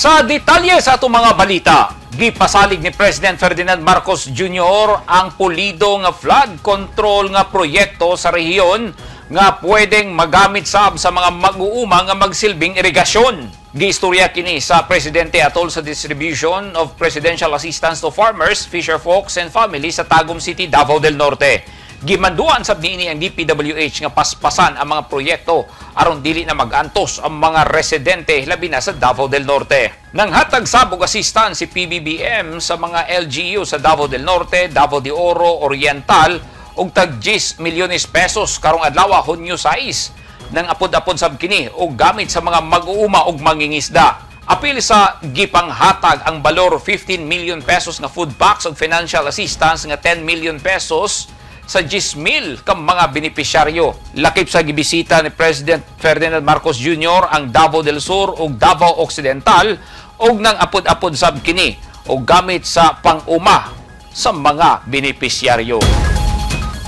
Sa detalye sa atong mga balita, gipasalig ni President Ferdinand Marcos Jr. ang pulido nga flood control nga proyekto sa rehiyon nga pwedeng magamit sab sa mga mag-uuma nga magsilbing irigasyon. Giistorya kini sa presidente atol sa distribution of presidential assistance to farmers, fisher folks and families sa Tagum City, Davao del Norte. Gimanduan sab niini ang DPWH nga paspasan ang mga proyekto aron dili na mag-antos ang mga residente, labi na sa Davao del Norte. Nanghatag sab og assistance si PBBM sa mga LGU sa Davao del Norte, Davao de Oro, Oriental og tag 10 milyones pesos karong adlaw, Hunyo 6. Nang apod-apod sab kini og gamit sa mga mag-uuma og mangingisda. Apil sa gipanghatag ang balor 15 million pesos nga food packs ug financial assistance nga 10 million pesos sa 10,000 ka mga benepisyaryo. Lakip sa gibisita ni President Ferdinand Marcos Jr. ang Davao del Sur ug Davao Occidental ug nang apod-apod sab kini og gamit sa pang-uma sa mga benepisyaryo.